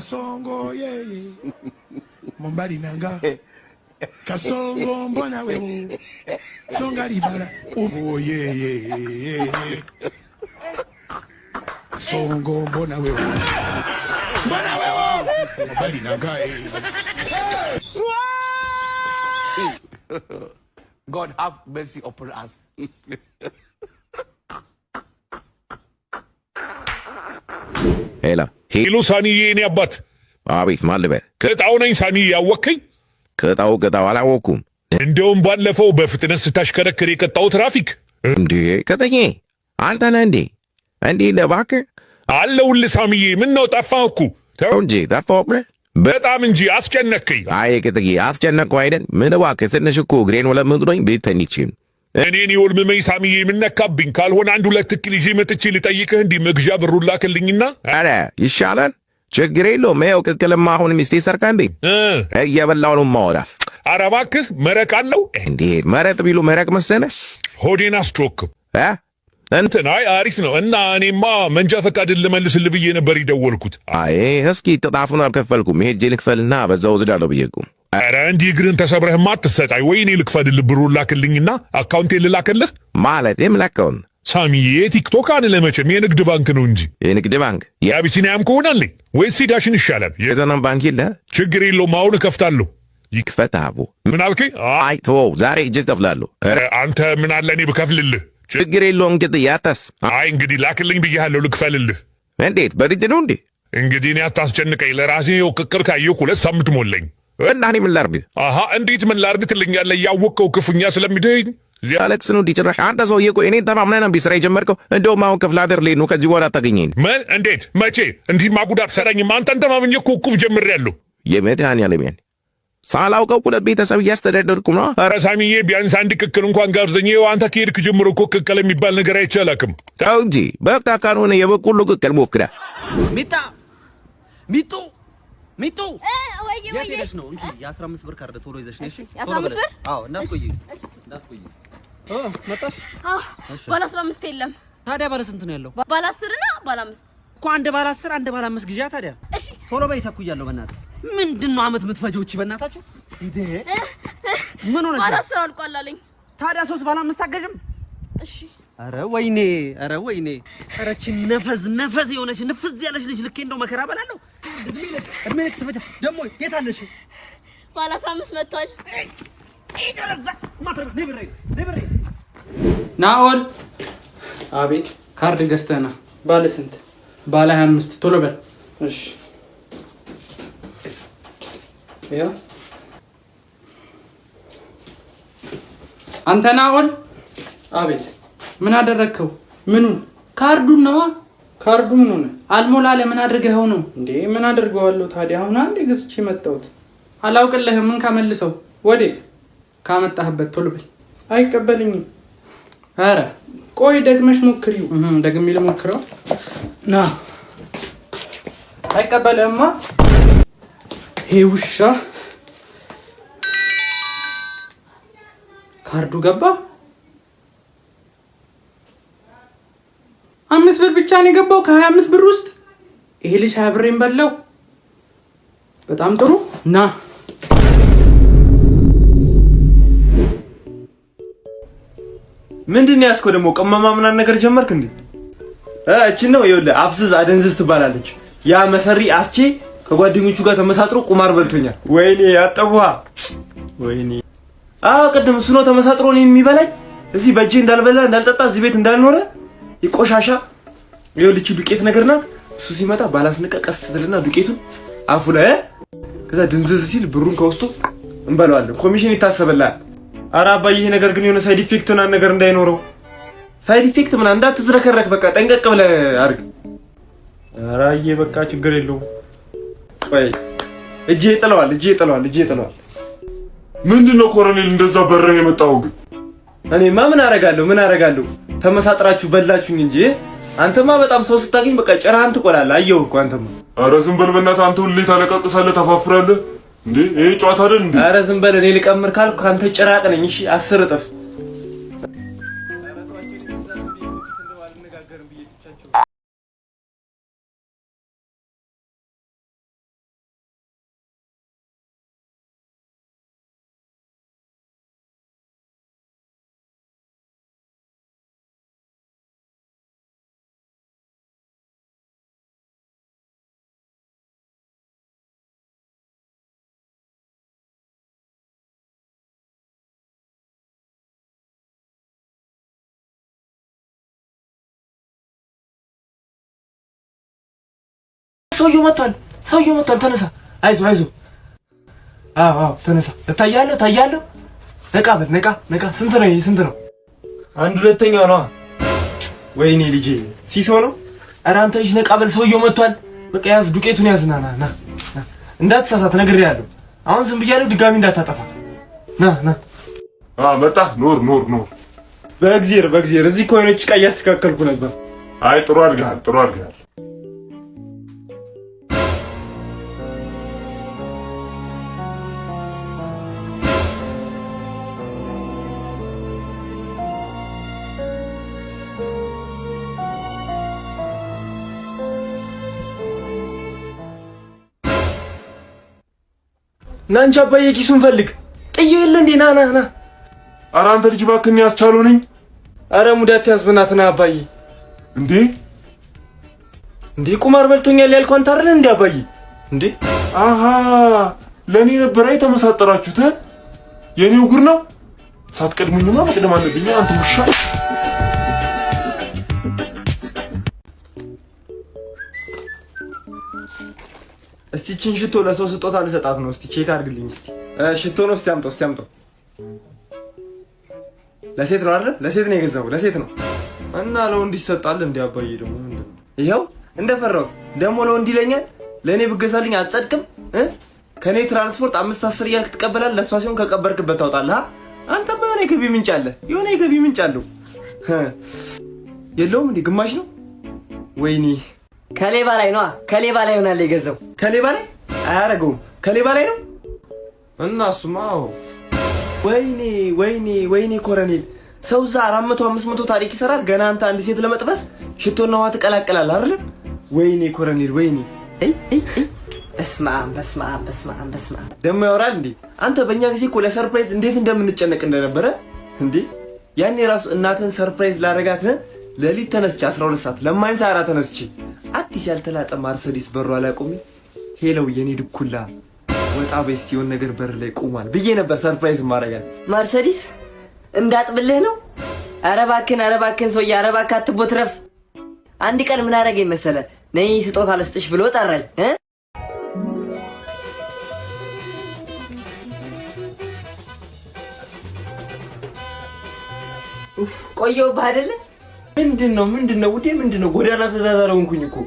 Kasongo yeye mobali na nga Kasongo mbona wewe songa libala oh yeye Kasongo mbona wewe mbona wewe mobali na nga God have mercy upon us. ሄላ ሄሎ ሳኒዬ፣ የኔ አባት። አቤት፣ ማን ልበል? ቅጣው ነኝ ሳኒዬ፣ ያወቅከኝ? ቅጣው ቅጣው፣ አላወቅኩም። እንደውም ባለፈው በፍጥነት ስታሽከረክር የቀጣው ትራፊክ። እንዴ ቅጥዬ፣ አንተ ነህ እንዴ? እንዴ እባክህ። አለሁልህ ሳሚዬ። ምን ነው ጠፋህ እኮ። ተው እንጂ ጠፋሁብህ። በጣም እንጂ አስጨነቅከኝ። አይ ቅጥዬ፣ አስጨነቅኩ አይደል? ምን እባክህ፣ ትንሽ እኮ እግሬን ወለምጥሎኝ ቤት ተኝቼ ነው። እኔን ይወልምመኝ ሳሚዬ፣ ምን ነካብኝ? ካልሆነ አንድ ሁለት ትክል ይዤ መጥቼ ልጠይቅህ። እንዲህ መግዣ ብሩን ላክልኝና። ኧረ ይሻላል፣ ችግር የለውም። ይኸው ቅቅልማ አሁን ሚስቴ ሰርቃ እንዴ እየበላሁ ነው የማወራ። ኧረ እባክህ መረቅ አለው እንዴ? መረጥ ቢሉ መረቅ መሰለህ? ሆዴን አስጮክም እ እንትን አይ አሪፍ ነው። እና እኔማ መንጃ ፈቃድን ልመልስልህ ብዬ ነበር የደወልኩት። አይ እስኪ ቅጣፉን አልከፈልኩም፣ ሄጄ ልክፈልና በዛው ወስዳለሁ ብዬ እኮ። ኧረ እንዲህ እግርህን ተሰብረህማ አትሰጣይ። ወይ እኔ ልክፈልልህ፣ ብሩን ላክልኝና አካውንቴን ልላክልህ። ማለት የምን አካውንት? ሳሚዬ ቲክቶክ አለ መቼም የንግድ ባንክ ነው እንጂ። የንግድ ባንክ? የአቢሲኒያም ከሆነ አለኝ፣ ወይስ ዳሽን ይሻላል? የዘመን ባንክ የለ? ችግር የለውም አሁን እከፍታለሁ። ይክፈት አቦ። ምን አልከኝ? አይ ተወው፣ ዛሬ እጄ እከፍላለሁ። አንተ ምን አለ እኔ ብከፍልልህ? ችግር የለውም እንግዲህ ያተስ። አይ እንግዲህ ላክልኝ ብዬሃለሁ፣ ልክፈልልህ። እንዴት በድድ ነው እንዴ? እንግዲህ እኔ አታስጨንቀኝ። ለራሴ ቅቅል ካየሁ 2 ሳምንት ሞላኝ። እና እኔ ምን ላድርግ? አሃ እንዴት ምን ላድርግ ትለኛለህ? እያወቅኸው ክፉኛ ስለሚደኝ አለቅስ ነው እንዲህ ጭራሽ። አንተ ሰውዬ ቆይ እኔን ተማምነህ ነው ስራ የጀመርከው? እንደውም አሁን ክፍለ ሀገር ልሄድ ነው፣ ከዚህ በኋላ አታገኘኝም። ምን? እንዴት? መቼ? እንዲህማ ጉዳት ሰራኝም። አንተን ተማምኜ እኮ እቁብ ጀምሬያለሁ። የመድኃኒዓለም ያን ሳላውቀው ሁለት ቤተሰብ እያስተዳደርኩ ነው። ኧረ ሳሚዬ ቢያንስ አንድ ቅቅል እንኳን ጋብዘኝ። ይኸው አንተ ከሄድክ ጀምሮ እኮ ቅቅል የሚባል ነገር አይቼ አላውቅም። ተው እንጂ በቃ ካልሆነ የበቆሎ ቅቅል ሞክራ። ሚጣ ሚጡ ሚጡ ወይ የት ሄደሽ ነው? እንኪ የ15 ብር ካርድ ቶሎ ይዘሽ ነይ። እሺ የ15 ብር? አዎ፣ እንዳትቆይ እንዳትቆይ። መጣሽ? ባለ 15 የለም። ታዲያ ባለ ስንት ነው ያለው? ባለ 10 እና ባለ 5 እኮ አንድ ባለ 10 አንድ ባለ 5 ግዢያ። ታዲያ እሺ ቶሎ በይ፣ ቸኩያለሁ። በእናትህ ምንድን ነው አመት የምትፈጀው እቺ? በእናታችሁ እንዴ ምን ሆነሽ ባለ ነው? 10 አልቋል አለኝ። ታዲያ 3 ባለ 5 አገዥም? እሺ ኧረ ወይኔ፣ ኧረ ወይኔ፣ ኧረ እቺ ነፈዝ ነፈዝ የሆነች ንፍዝ ያለች ልጅ ልኬ እንደው መከራ በላለሁ። እድሜ ልክ ትፈጃ። ደግሞ የት አለሽ? ባለ 15 መጥቷል። ናኦል። አቤት። ካርድ ገዝተና ባለ ስንት? ባለ 25 ቶሎ በል። እሺ ይኸው። አንተ ናኦል። አቤት። ምን አደረግከው? ምኑን? ካርዱን ነዋ። ካርዱ ምን ሆነ? አልሞላ ለምን አድርገኸው ነው እንዴ? ምን አድርገዋለሁ ታዲያ? አሁን አንዴ ገዝቼ መጣሁት። አላውቅልህም። ምን ካመልሰው? ወዴት? ካመጣህበት ቶሎ በል። አይቀበልኝም። ኧረ ቆይ ደግመሽ ሞክሪው። ደግሜ ልሞክረው። ና አይቀበልህማ። ይሄ ውሻ ካርዱ ገባ። 5 ብር ብቻ ነው የገባው ከ25 ብር ውስጥ። ይሄ ልጅ 20 ብሬን በላው። በጣም ጥሩ ና ምንድን ነው ያዝከው ደግሞ? ቅመማ ምናምን ነገር ጀመርክ እንዴ? እቺን ነው ይኸውልህ፣ አፍዝዝ አደንዝዝ ትባላለች። ያ መሰሪ አስቼ ከጓደኞቹ ጋር ተመሳጥሮ ቁማር በልቶኛል። ወይኔ ያጠቡሃ፣ ወይኔ። አዎ ቅድም እሱ ነው ተመሳጥሮ እኔን የሚበላኝ። እዚህ በእጄ እንዳልበላ እንዳልጠጣ እዚህ ቤት እንዳልኖረ የቆሻሻ። ይኸውልህ እቺ ዱቄት ነገር ናት። እሱ ሲመጣ ባላስንቀ ቀስ ትልና ዱቄቱን አፉ ላይ ከዛ ድንዝዝ ሲል ብሩን ከውስጡ እንበለዋለን። ኮሚሽን ይታሰብልሃል። ኧረ አባዬ ይሄ ነገር ግን የሆነ side effect ምናምን ነገር እንዳይኖረው። side effect ምናምን እንዳትዝረከረክ፣ በቃ ጠንቀቅ ብለህ አድርግ። ኧረ አዬ በቃ ችግር የለውም። ቆይ እጄ ይጥለዋል፣ እጄ ይጥለዋል፣ እጄ ይጥለዋል። ምንድን ነው ኮሎኔል እንደዛ በረህ የመጣው ግን? እኔማ ምን አደርጋለሁ ምን አደርጋለሁ፣ ተመሳጥራችሁ በላችሁኝ እንጂ። አንተማ በጣም ሰው ስታገኝ በቃ ጭራህን ትቆላለህ። አየሁ እኮ አንተማ። ኧረ ዝም በል በእናትህ፣ አንተ ሁሌ ታለቃቅሳለህ፣ ታፋፍራለህ እንዴ? ይሄ ጨዋታ አይደል እንዴ? ኧረ ዝም በል፣ እኔ ልቀምር ካልኩ ከአንተ ጭራቅ ነኝ። እሺ 10 እጥፍ። ሰውየው መጥቷል፣ ሰውየው መጥቷል። ተነሳ፣ አይዞ አይዞ። አዎ አዎ፣ ተነሳ። እታያለሁ፣ እታያለሁ። ነቃ በል፣ ነቃ ነቃ። ስንት ነው ይሄ? ስንት ነው? አንድ ሁለተኛ ነዋ። ወይኔ ልጄ ሲሶ ነው። ኧረ አንተ ልጅ ነቃ በል፣ ሰውየው መጥቷል። በቃ ያዝ፣ ዱቄቱን ያዝ። ና ና ና፣ እንዳትሳሳት ነግሬሃለሁ። አሁን ዝም ብያለሁ፣ ድጋሚ እንዳታጠፋ። ና ና። መጣ። ኑር ኑር ኑር። በእግዚአብሔር በእግዚአብሔር፣ እዚህ እኮ የሆነች ዕቃ እያስተካከልኩ ነበር። አይ ጥሩ አድርገሃል፣ ጥሩ አድርገሃል። ና እንጂ አባዬ፣ ኪሱን ፈልግ። ጥዬው የለ እንዴ? ና ና ና። ኧረ አንተ ልጅ እባክህ ያስቻለው ነኝ። ኧረ mood አትያዝ በእናትህ ና አባዬ። እንዴ እንዴ ቁማር በልቶኛል ያልከው አንተ አይደል እንዴ አባዬ? እንዴ አሃ ለእኔ ነበር የተመሳጠራችሁት? የኔው ጉድ ነው። ሳትቀድሙኝማ መቅደም አለብኝ። አንተ ውሻ። እስቲ ይህችን ሽቶ ለሰው ስጦታ ልሰጣት ነው። እስቲ check አድርግልኝ። እስቲ ሽቶ ነው። እስቲ አምጣው፣ እስቲ አምጣው። ለሴት ነው አይደል? ለሴት ነው የገዛው፣ ለሴት ነው። እና ለወንድ ይሰጣል እንዴ አባዬ? ደግሞ ምንድን ነው ይኸው? እንደፈራሁት ደግሞ ለወንድ ይለኛል። ለእኔ ብገዛልኝ አትጸድቅም? ከእኔ ትራንስፖርት 5 10 እያልክ ትቀበላለህ። ለእሷ ሲሆን ከቀበርክበት ታወጣለህ። አንተማ የሆነ የገቢ ምንጭ አለ፣ የሆነ የገቢ ምንጭ አለው። የለውም እንዴ? ግማሽ ነው። ወይኔ ከሌባ ላይ ነዋ። ከሌባ ላይ ይሆናል የገዛው። ከሌባ ላይ አያደርገውም። ከሌባ ላይ ነው እና እሱማ አዎ። ወይኔ ወይኔ ወይኔ ኮረኔል፣ ሰው እዛ 400 500 ታሪክ ይሰራል። ገና አንተ አንድ ሴት ለመጥበስ ሽቶና ውሃ ትቀላቅላለህ አይደል? ወይኔ ኮረኔል ወይኔ። በስመ አብ በስመ አብ በስመ አብ በስመ አብ። ደግሞ ያወራል እንዴ አንተ። በእኛ ጊዜ እኮ ለ surprise እንዴት እንደምንጨነቅ እንደነበረ እንዴ። ያኔ ራሱ እናትን surprise ላረጋት ሌሊት ተነስቼ 12 ሰዓት ለማኝ ሳራ ተነስቼ አዲስ ያልተላጠ ማርሰዲስ በሯ ላይ ቆሜ "Hello የኔ ድኩላ፣ ወጣ በይ እስቲ፣ የሆነ ነገር በር ላይ ቆሟል" ብዬ ነበር surprise ማረጋት። ማርሰዲስ እንዳጥብልህ ነው? ኧረ እባክህን፣ ኧረ እባክህን ሰውዬ፣ ኧረ እባክህ አትቦትረፍ። አንድ ቀን ምን አደረገኝ መሰለህ? ነይ ስጦታ ልስጥሽ ብሎ ጠራኝ። ኡፍ ቆየሁብህ አይደለ? ምንድን ነው ምንድን ነው ውዴ፣ ምንድን ነው? ጎዳና ተዳዳሪ ሆንኩኝ እኮ።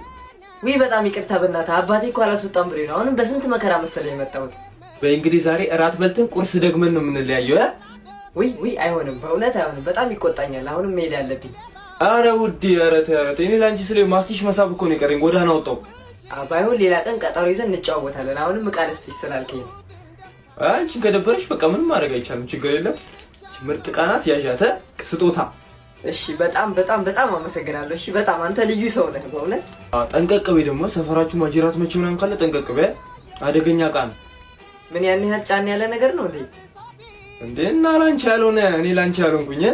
ውይ በጣም ይቅርታ በእናትህ፣ አባቴ እኮ አላስወጣም ብሎኝ ነው። አሁንም በስንት መከራ መሰለኝ የመጣሁት። በይ እንግዲህ ዛሬ እራት በልተን ቁርስ ደግመን ነው የምንለያየው። ውይ ውይ አይሆንም፣ በእውነት አይሆንም። በጣም ይቆጣኛል። አሁንም መሄድ አለብኝ። አረ ውዴ፣ ኧረ ተይ፣ ኧረ ተይ። እኔ ለአንቺ ስለ ማስቲሽ መሳብ እኮ ነው የቀረኝ። ጎዳና ወጣሁ። ባይሆን ሌላ ቀን ቀጠሮ ይዘን እንጨዋወታለን። አሁንም ዕቃ ልስጥሽ ስላልከኝ ነው። አንቺን ከደበረሽ በቃ ምንም ማድረግ አይቻልም። ችግር የለም። ምርጥ ዕቃ ናት፣ ያዣተ ስጦታ። እሺ፣ በጣም በጣም በጣም አመሰግናለሁ። እሺ፣ በጣም አንተ ልዩ ሰው ነህ በእውነት። ጠንቀቅ በይ ደግሞ፣ ሰፈራችሁ ማጅራት መቼ ምናምን ካለ ጠንቀቅ በይ። አደገኛ ዕቃ ነው። ምን ያን ያህል ጫን ያለ ነገር ነው እንዴ? እንዴ እና ላንቺ ያልሆነ እኔ ላንቺ ያልሆንኩኝ።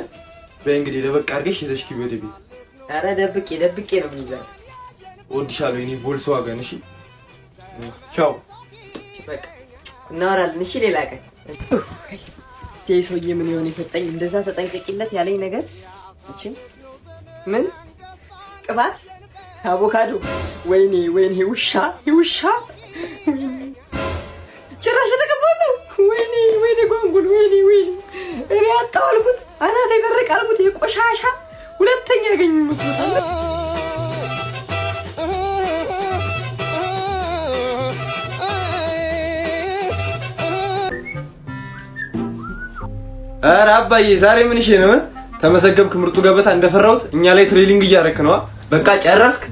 በይ እንግዲህ ደበቅ አድርገሽ ይዘሽ ግቢ ወደ ቤት። ኧረ ደብቄ ደብቄ ነው የሚይዛል። እወድሻለሁ የኔ ቮልስዋገን። እሺ ቻው። በቃ እናወራለን። እሺ ሌላ ቀን። እስቲ ይህ ሰውዬ ምን ይሆን የሰጠኝ? እንደዛ ተጠንቀቂለት ያለኝ ነገር እቺ ምን ቅባት፣ አቮካዶ። ወይኔ ወይኔ፣ ውሻ ውሻ፣ ጭራሽ የተቀባው ነው። ወይኔ ወይኔ፣ ጓንጉል ወይኔ ወይኔ፣ እኔ አጣው አልኩት፣ አናት የደረቀ አልኩት። የቆሻሻ ሁለተኛ ያገኝ መስሎታል። ኧረ አባዬ ዛሬ ምን እሺ ነው? ተመዘገብክ ምርጡ ገበታ እንደፈራሁት እኛ ላይ training እያረክ ነው። በቃ ጨረስክ?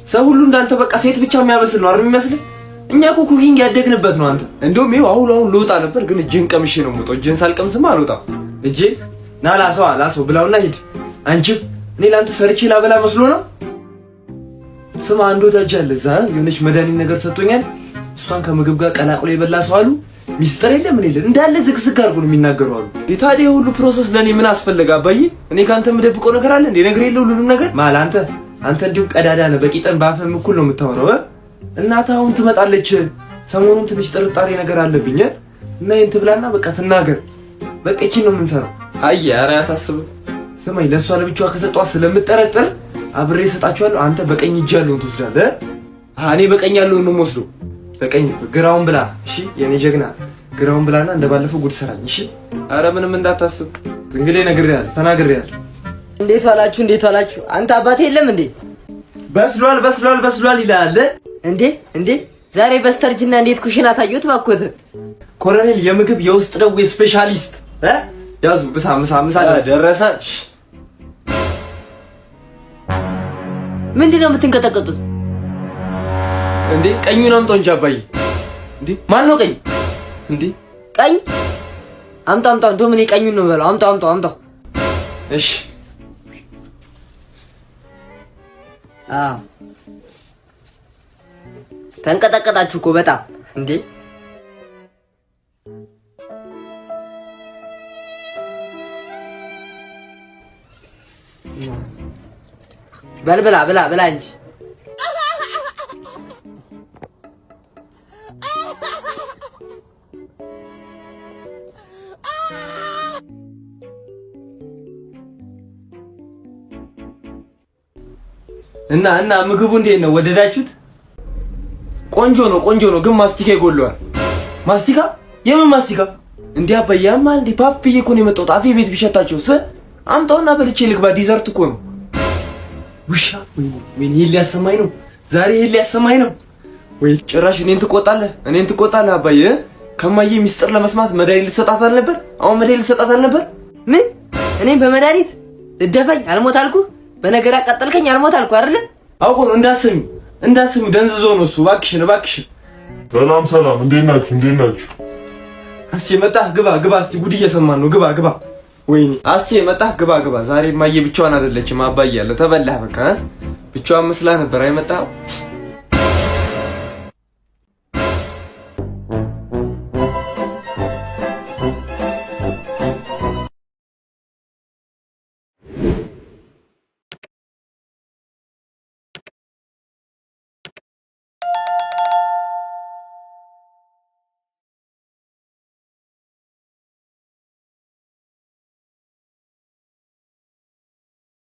ሰው ሁሉ እንዳንተ በቃ ሴት ብቻ የሚያበስል ነው አይደል የሚመስልህ? እኛ እኮ cooking ያደግንበት ነው። አንተ እንደውም ይኸው አሁን አሁን ልወጣ ነበር፣ ግን እጄን ቀምሼ ነው የምወጣው። እጄን ሳልቀምስማ አልወጣም። እጄ ና ላሰዋ ላሰው ብላውና ሂድ። አንቺም እኔ ለአንተ ሰርቼ ላበላ መስሎ ነው? ስማ አንድ ወዳጅ አለ እዛ የሆነች መድኃኒት ነገር ሰጥቶኛል። እሷን ከምግብ ጋር ቀላቅሎ የበላ ሰው አሉ ሚስጥር የለ ምን የለ እንዳለ ዝግዝግ አድርጎ ነው የሚናገሩ አሉ። የታዲያ ሁሉ process ለእኔ ምን አስፈለገ አባዬ? እኔ ከአንተ የምደብቀው ነገር አለ እንዴ? ነገር የለ ሁሉንም ነገር ማል አንተ አንተ እንዲሁም ቀዳዳ ነህ። በቂጠን በአፍህም እኩል ነው የምታወራው። እናትህ አሁን ትመጣለች። ሰሞኑን ትንሽ ጥርጣሬ ነገር አለብኝ እና ይሄን ትብላና በቃ ትናገር። በቃ ይቺን ነው የምንሰራው። አይ ኧረ አያሳስብም። ስማኝ ለእሷ ለብቻዋ ከሰጧት ስለምጠረጥር አብሬ እሰጣችኋለሁ። አንተ በቀኝ እጅ ያለውን ትወስዳለህ። እኔ በቀኝ ያለውን ነው የምወስደው። በቀኝ ግራውን ብላ። እሺ የኔ ጀግና ግራውን ብላና እንደባለፈው ጉድ ሰራኝ። እሺ አረ ምንም እንዳታስብ እንግዲህ ነግሬሃለሁ፣ ተናግሬሃለሁ። እንዴት ዋላችሁ? እንዴት ዋላችሁ? አንተ አባቴ የለም እንዴ? በስሏል በስሏል በስሏል ይላል። እንዴ እንዴ ዛሬ በስተርጅና እንዴት ኩሽና ታዩት? ባኮት ኮሎኔል የምግብ የውስጥ ደዌ specialist እ ያዙ ምሳ ምሳ ምሳ ደረሰ። ምንድን ነው የምትንቀጠቀጡት? እንዴ ቀኙን አምጣው እንጂ አባዬ። እንዴ ማን ነው ቀኝ? እንዴ ቀኝ አምጣው አምጣው። እንደውም እኔ ቀኙን ነው የምበላው። አምጣው አምጣው አምጣው። እሺ አዎ ተንቀጠቀጣችሁ እኮ በጣም እንዴ። በል ብላ ብላ ብላ እንጂ። እና ምግቡ እንዴት ነው? ወደዳችሁት? ቆንጆ ነው ቆንጆ ነው፣ ግን ማስቲካ ይጎለዋል። ማስቲካ? የምን ማስቲካ? እንዴ አባዬ ያማል እንዴ? ፓፍ ብዬ እኮ ነው የመጣሁት። አፌ ቤት ቢሸታቸው ስ አምጣውና በልቼ ልግባ። Dessert እኮ ነው። ውሻ ወይኔ ወይኔ፣ ይሄን ሊያሰማኝ ነው ዛሬ፣ ይሄን ሊያሰማኝ ነው ወይ? ጭራሽ እኔን ትቆጣለህ፣ እኔን ትቆጣለህ አባዬ። ከማዬ ሚስጥር ለመስማት መድኃኒት ልትሰጣት አልነበር? አሁን መድኃኒት ልትሰጣት አልነበር? ምን? እኔም በመድኃኒት ልደፋኝ? አልሞት አልኩህ። በነገር አቃጠልከኝ። አልሞት አልኩህ አይደለ? አውቆ ነው። እንዳትሰሚ እንዳትሰሚ፣ ደንዝዞ ነው እሱ። እባክሽን እባክሽን። ሰላም ሰላም፣ እንዴት ናችሁ? እንዴት ናችሁ? አስቼ መጣህ? ግባ ግባ። እስቲ ጉድ እየሰማን ነው። ግባ ግባ። ወይኔ አስቼ መጣህ? ግባ ግባ። ዛሬ እማዬ ብቻዋን አይደለችም፣ አባዬ አለ። ተበላህ በቃ። ብቻዋን መስላህ ነበር አይመጣም።